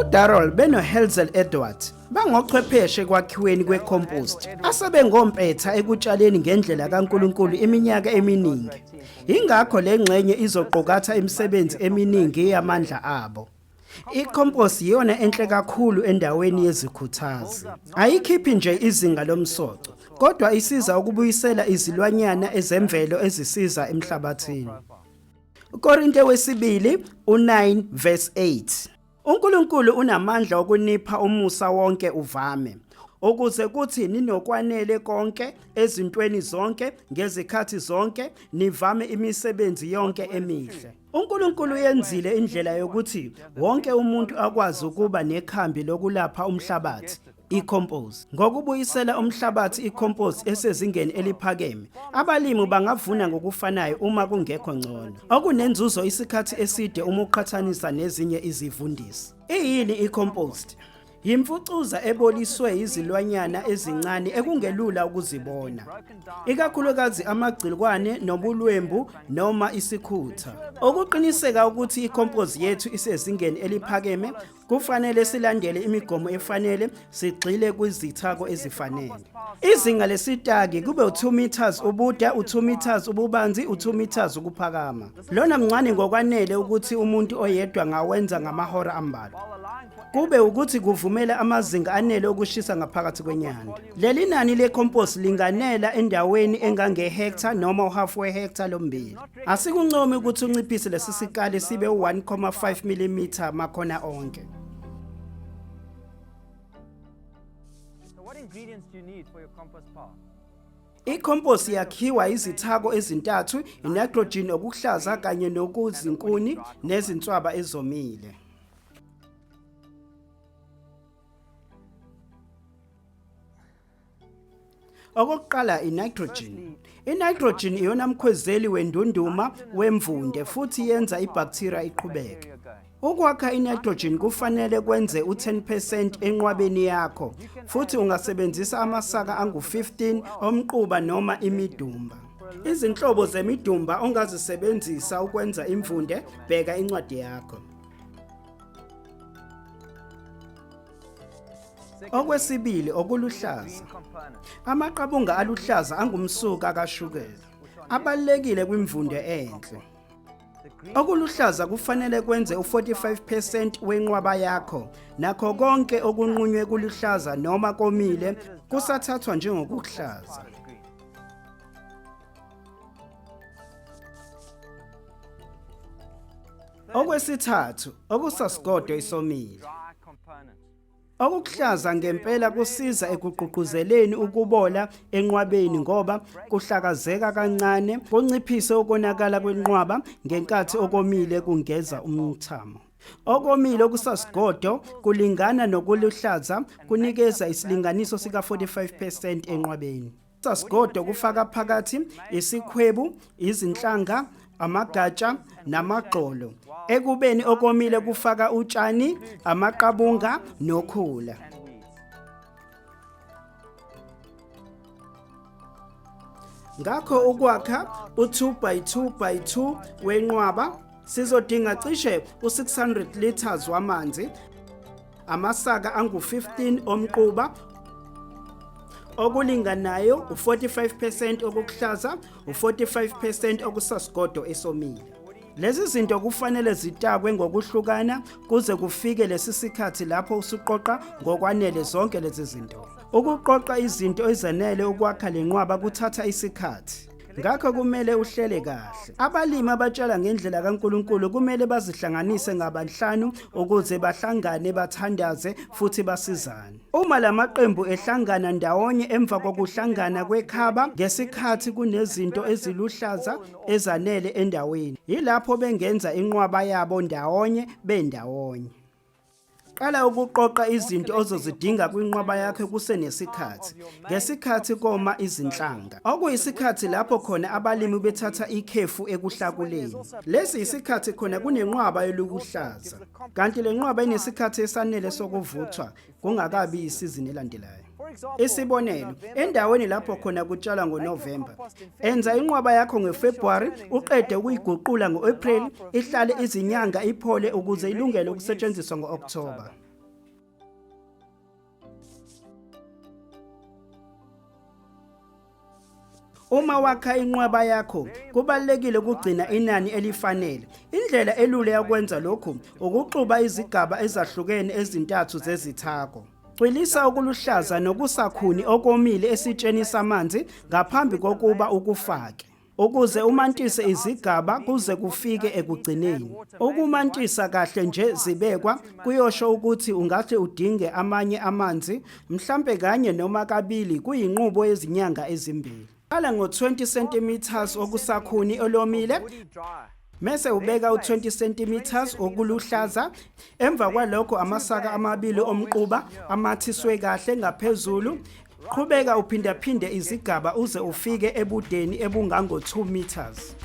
UDarrell benoHelzel Edwards bangochwepheshe ekwakhiweni kwecompost asebengompetha ekutshaleni ngendlela kaNkulunkulu iminyaka eminingi. Yingakho le ngxenye izoqukatha imisebenzi eminingi yamandla abo. I-compost iyona enhle kakhulu endaweni yezikhuthazi. Ayikhiphi nje izinga lomsoco, kodwa isiza ukubuyisela izilwanyana ezemvelo ezisiza emhlabathini. Korinte wesibili u9 verse 8. UNkulunkulu unamandla okunipha umusa wonke uvame ukuze kuthi ninokwanele konke ezintweni zonke ngezikhathi zonke nivame imisebenzi yonke emihle. UNkulunkulu uyenzile indlela yokuthi wonke umuntu akwazi ukuba nekhambi lokulapha umhlabathi i-compost. Ngokubuyisela umhlabathi i-compost esezingeni eliphakeme, abalimi bangavuna ngokufanayo uma kungekho ngcono. Okunenzuzo isikhathi eside uma uqhathanisa nezinye izivundisi. Iyini i-compost? Yimfucuza eboliswe izilwanyana ezincane ekungelula ukuzibona, ikakhulukazi amagciwane nobulwembu noma isikhutha. Ukuqiniseka ukuthi i-compost yethu isezingeni eliphakeme, kufanele silandele imigomo efanele, sigxile kwizithako ezifanele. Izinga lesitaki kube u-2 meters ubude, u-2 meters ububanzi, u-2 meters ukuphakama. Lona mncane ngokwanele ukuthi umuntu oyedwa ngawenza ngamahora ambalwa. Kube ukuthi kuvumela amazinga anele okushisa ngaphakathi kwenyanda. Leli nani le-compost linganela endaweni engange-hectare noma uhafu we-hectare lombili. Asikuncomi ukuthi unciphise lesi sikali sibe u-1.5 mm makhona onke. So what ingredients do you need for your compost pile? I-compost yakhiwa izithako ezintathu, i-nitrogen okuhlaza kanye nokuzinkuni nezinswaba ezomile. Okokuqala i-nitrogen. I-nitrogen iyona mkhwezeli wendunduma wemvunde futhi yenza ibacteria iqhubeke. Ukwakha i-nitrogen kufanele kwenze u-10 percent enqwabeni yakho futhi ungasebenzisa amasaka angu-15 omquba noma imidumba. Izinhlobo zemidumba ongazisebenzisa ukwenza imvunde, bheka incwadi yakho. Okwesibili okuluhlaza. Amaqabunga aluhlaza angumsuka kashukela. Abalulekile kwimvunde enhle. Okuluhlaza kufanele kwenze u-45% wenqwaba yakho. Nakho konke okunqunywe kuluhlaza noma komile kusathathwa njengokuhlaza. Okwesithathu, okusasigodo isomile. Okukuhlaza ngempela kusiza ekugqugquzeleni ukubola enqwabeni ngoba kuhlakazeka kancane kunciphise ukonakala kwenqwaba ngenkathi okomile kungeza umthamo. Okomile okusasigodo kulingana nokuluhlaza kunikeza isilinganiso sika-45 percent enqwabeni. Sasigodo kufaka phakathi isikhwebu, izinhlanga, amagatsha namagxolo. Ekubeni okomile kufaka utshani, amaqabunga nokhula. Ngakho ukwakha u-2 by 2 by 2 wenqwaba sizodinga cishe u-600 liters wamanzi, amasaka angu-15 omquba okulinganayo u-45% okukuhlaza, u-45% okusasigodo esomile. Lezi zinto kufanele zitakwe ngokuhlukana kuze kufike lesi sikhathi lapho usuqoqa ngokwanele zonke lezi zinto. Ukuqoqa izinto ezenele ukwakha le nqwaba kuthatha isikhathi. Ngakho kumele uhlele kahle. Abalimi abatshala ngendlela kaNkulunkulu kumele bazihlanganise ngabanhlanu ukuze bahlangane bathandaze futhi basizane. Uma lamaqembu ehlangana ndawonye emva kokuhlangana kwekhaba ngesikhathi kunezinto eziluhlaza ezanele endaweni, yilapho bengenza inqwaba yabo ndawonye bendawonye. Qala ukuqoqa izinto ozozidinga kwinqwaba yakho kusenesikhathi, ngesikhathi koma izinhlanga, okuyisikhathi lapho khona abalimi bethatha ikhefu ekuhlakuleni. Lesi yisikhathi khona kunenqwaba yolukuhlaza, kanti le nqwaba inesikhathi esanele sokuvuthwa kungakabi yisizini elandelayo. Isibonelo, endaweni lapho khona kutshalwa ngoNovemba, enza inqwaba yakho ngoFebruary uqede ukuyiguqula ngo-April ihlale izinyanga iphole ukuze ilungele ukusetshenziswa ngo-Okthoba. Uma wakha inqwaba yakho, kubalulekile ukugcina inani elifanele. Indlela elula yokwenza lokhu ukuxuba izigaba ezahlukene ezintathu zezithako. Cwilisa okuluhlaza nokusakhuni okomile esitsheni samanzi ngaphambi kokuba ukufake, ukuze umantise izigaba kuze kufike ekugcineni. Ukumantisa kahle nje zibekwa kuyosho ukuthi ungahle udinge amanye amanzi, mhlampe kanye noma kabili kuyinqubo yezinyanga ezimbili. Qala ngo-20 cm okusakhuni olomile, mese ubeka u-20 cm okuluhlaza. Emva kwalokho amasaka amabili omquba amathiswe kahle ngaphezulu. Qhubeka uphindaphinde izigaba uze ufike ebudeni ebungango-2 meters.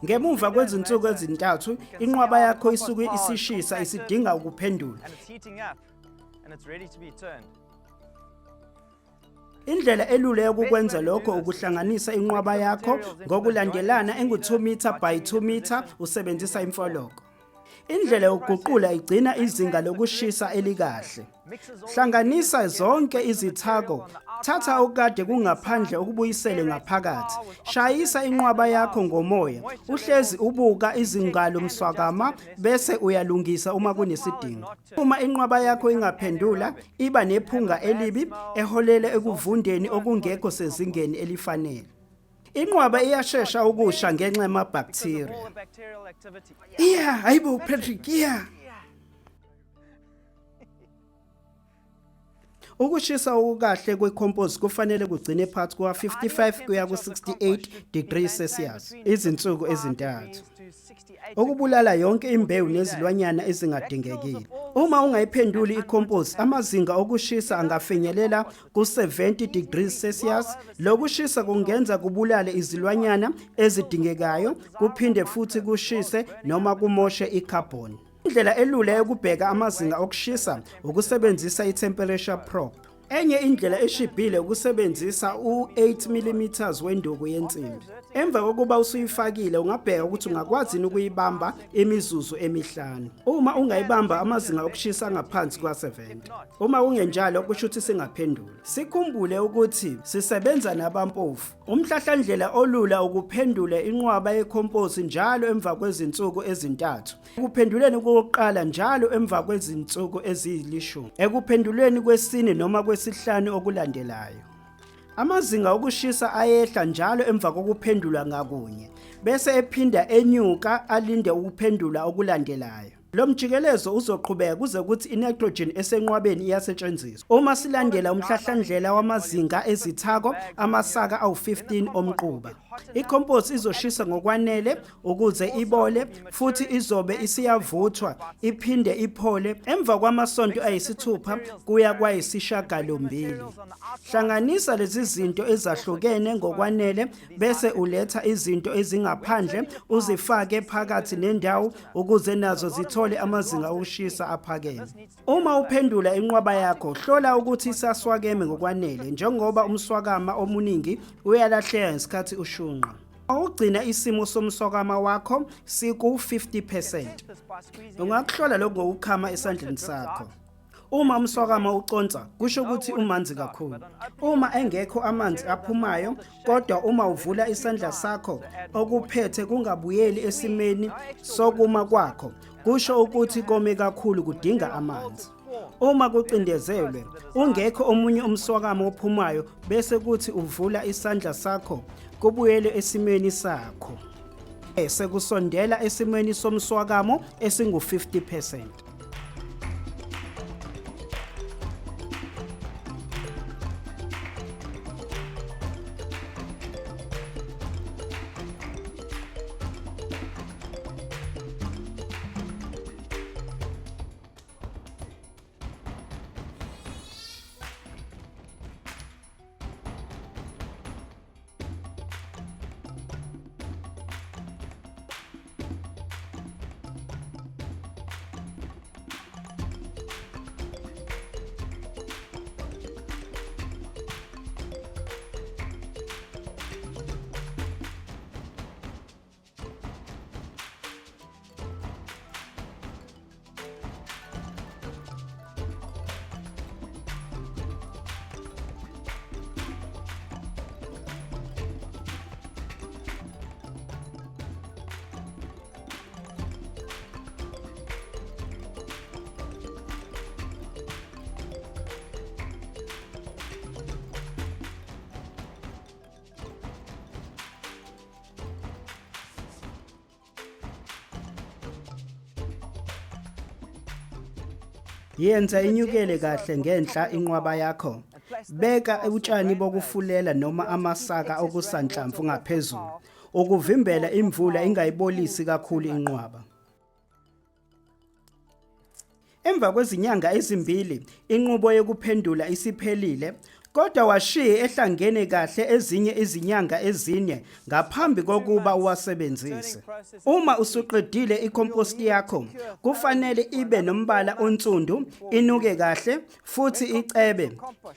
Ngemuva kwezinsuku ezintathu, inqwaba yakho isuke isishisa isidinga ukuphendula. Indlela elula yokukwenza lokho ukuhlanganisa inqwaba yakho ngokulandelana engu-2 meter by 2 meter usebenzisa imfoloko. Indlela yokuguqula igcina izinga lokushisa elikahle. Hlanganisa zonke izithako, thatha okukade kungaphandle ukubuyisele ngaphakathi. Shayisa inqwaba yakho ngomoya, uhlezi ubuka izinga lomswakama bese uyalungisa uma kunesidingo. Uma inqwaba yakho ingaphendula, iba nephunga elibi eholela ekuvundeni okungekho sezingeni elifanele. Inqwaba iyashesha ukusha ngenxa yamabhaktheriya. Iya, hayibo Patrick, iya. Ukushisa okukahle kwe-compost kufanele kugcine phakathi kuka-55 kuya ku-68 degrees Celsius izinsuku ezintathu, okubulala yonke imbewu nezilwanyana ezingadingekile. Uma ungayiphenduli i-compost, amazinga okushisa angafinyelela ku-70 degrees Celsius. Lokushisa kungenza kubulale izilwanyana ezidingekayo kuphinde futhi kushise noma kumoshe i-carbon. Indlela elula yokubheka amazinga okushisa ukusebenzisa i-temperature probe. Enye indlela eshibhile ukusebenzisa u-8 mm wenduku yensimbi. Emva kokuba usuyifakile ungabheka ukuthi ungakwazi yini ukuyibamba imizuzu emihlanu. Uma ungayibamba amazinga okushisa angaphansi kwa-70. Uma kungenjalo kusho ukuthi singaphendula. Sikhumbule ukuthi sisebenza nabampofu. Umhlahlandlela olula ukuphendula inqwaba yekhomposi njalo emva kwezinsuku ezintathu. Ekuphenduleni kokuqala njalo emva kwezinsuku eziyilishumi. Ekuphenduleni kwesine noma kwesihlanu okulandelayo. Amazinga okushisa ayehla njalo emva kokuphendula ngakunye, bese ephinda enyuka alinde ukuphendula okulandelayo. Lo mjikelezo uzoqhubeka kuze kuthi i-nitrogen esenqwabeni iyasetshenziswa. Uma silandela umhlahlandlela wamazinga ezithako amasaka awu-15 omquba, i-compost izoshisa ngokwanele ukuze ibole futhi izobe isiyavuthwa iphinde iphole emva kwamasonto ayisithupha kuya kwayisishagalombili. Hlanganisa lezi zinto ezahlukene ngokwanele bese uletha izinto ezingaphandle uzifake phakathi nendawo ukuze nazo zithole amazinga okushisa aphakeme. Uma uphendula inqwaba yakho, hlola ukuthi isaswakeme ngokwanele njengoba umswakama omuningi uyalahleka ngesikhathi ushunqa. Ukugcina isimo somswakama wakho siku-50 percent. Ungakuhlola lokhu ngokukhama esandleni sakho. Uma umswakama uconsa, kusho ukuthi umanzi kakhulu. Uma engekho amanzi aphumayo, kodwa uma uvula isandla sakho okuphethe kungabuyeli esimeni sokuma kwakho, kusho ukuthi kome kakhulu kudinga amanzi. Uma kucindezelwe, ungekho omunye umswakama ophumayo bese kuthi uvula isandla sakho kubuyele esimeni sakho. Sekusondela esimweni somswakamo esingu-50 percent. Yenza inyukele kahle ngenhla inqwaba yakho. Beka utshani bokufulela noma amasaka okusanhlamvu ngaphezulu ukuvimbela imvula ingayibolisi kakhulu inqwaba. Emva kwezinyanga ezimbili inqubo yokuphendula isiphelile, kodwa washiye ehlangene kahle ezinye izinyanga ezine ngaphambi kokuba uwasebenzise. Uma usuqedile i-compost yakho, kufanele ibe nombala onsundu, inuke kahle futhi icebe,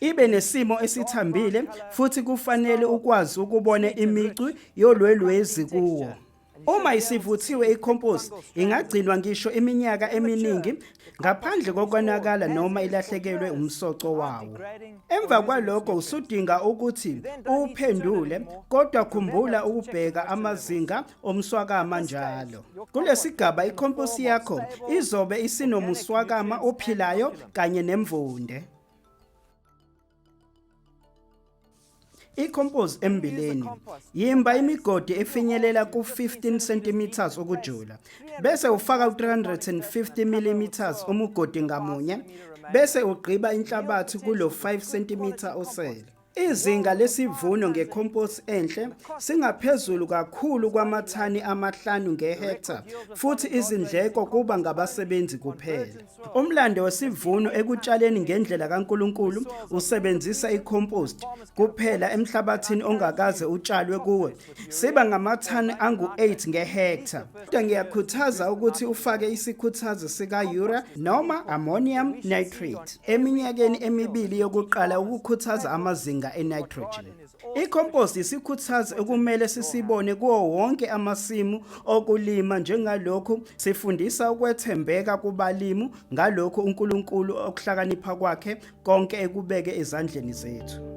ibe nesimo esithambile futhi kufanele ukwazi ukubona imicu yolwelwezi kuwo. Uma isivuthiwe i-compost ingagcinwa ngisho iminyaka eminingi ngaphandle kokonakala noma ilahlekelwe umsoco wawo. Emva kwalokho usudinga ukuthi uwuphendule kodwa khumbula ukubheka amazinga omswakama njalo. Kulesigaba i-compost yakho izobe isinomuswakama ophilayo kanye nemvunde. I-compost embileni yimba imigodi efinyelela ku-15 cm ukujula bese ufaka u-350 mm umugodi ngamunye bese ugqiba inhlabathi kulo 5 cm osele. Izinga lesivuno nge-compost enhle singaphezulu kakhulu kwamathani amahlanu ngehektha futhi izindleko kuba ngabasebenzi kuphela. Umlando wesivuno ekutshaleni ngendlela kaNkulunkulu usebenzisa i-compost kuphela emhlabathini ongakaze utshalwe kuwe siba ngamathani angu-8 ngehektha. Kodwa ngiyakhuthaza ukuthi ufake isikhuthazo sika-urea noma ammonium nitrate eminyakeni emibili yokuqala ukukhuthaza amazinga e-nitrogen. I-compost isikhuthazo okumele sisibone kuwo wonke amasimu okulima njengalokhu sifundisa ukwethembeka kubalimu ngalokhu uNkulunkulu okuhlakanipha kwakhe konke ekubeke ezandleni zethu.